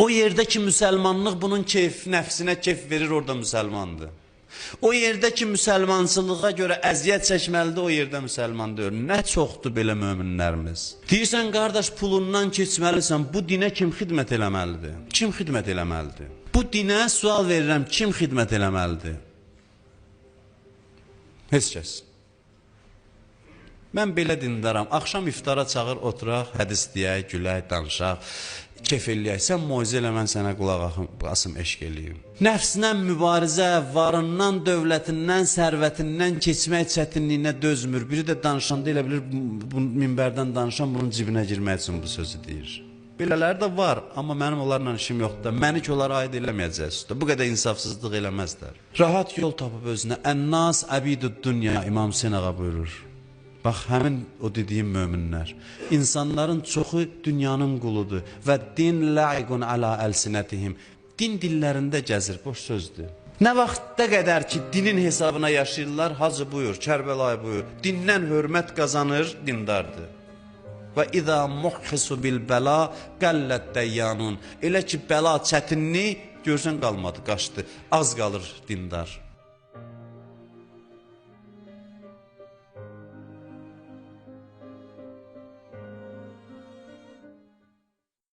O yerdə ki müsəlmanlıq bunun keyf, nəfsinə keyf verir, orada müsəlmandır. O yerdə ki müsəlmançılığa görə əziyyət çəkməlidir, o yerdə müsəlman deyil. Nə çoxdur belə möminlərimiz. Deyirsən qardaş pulundan keçməlisən, bu dinə kim xidmət eləməlidir? Kim xidmət eləməlidir? Bu dinə sual verirəm, kim xidmət eləməlidir? Heç kəs. Mən belə dindaram. Axşam iftara çağır, oturaq, hədis deyək, gülək, danışaq, kef eləyək. Sən moizə elə, mən sənə qulaq asım, eşq eləyim. Nəfslə mübarizə, varından, dövlətindən, sərvətindən keçmək çətinliyinə dözmür. Biri də danışanda elə bilir, bu minbərdən danışan bunun cibinə girmək üçün bu sözü deyir. Belələri də var, amma mənim onlarla işim yoxdur da. Məni ki onlara aid eləməyəcəksiniz. Bu qədər insafsızlıq eləməzlər. Rahat yol tapıb özünə. Ən-nas əbidud dünya, İmam Hüseyn ağa buyurur. Bax, həmin o dediyim möminlər. İnsanların çoxu dünyanın quludur. Və din la'iqun ala əlsinətihim. Din dillərində gəzir, boş sözdür. Nə vaxta qədər ki dinin hesabına yaşayırlar, Hacı buyur, Kərbəlayı buyur. Dindən hörmət qazanır, dindardır. Və iza muhhisu bil bəla qallət dəyyanun. Elə ki bəla, çətinlik görsən qalmadı, qaçdı. Az qalır dindar.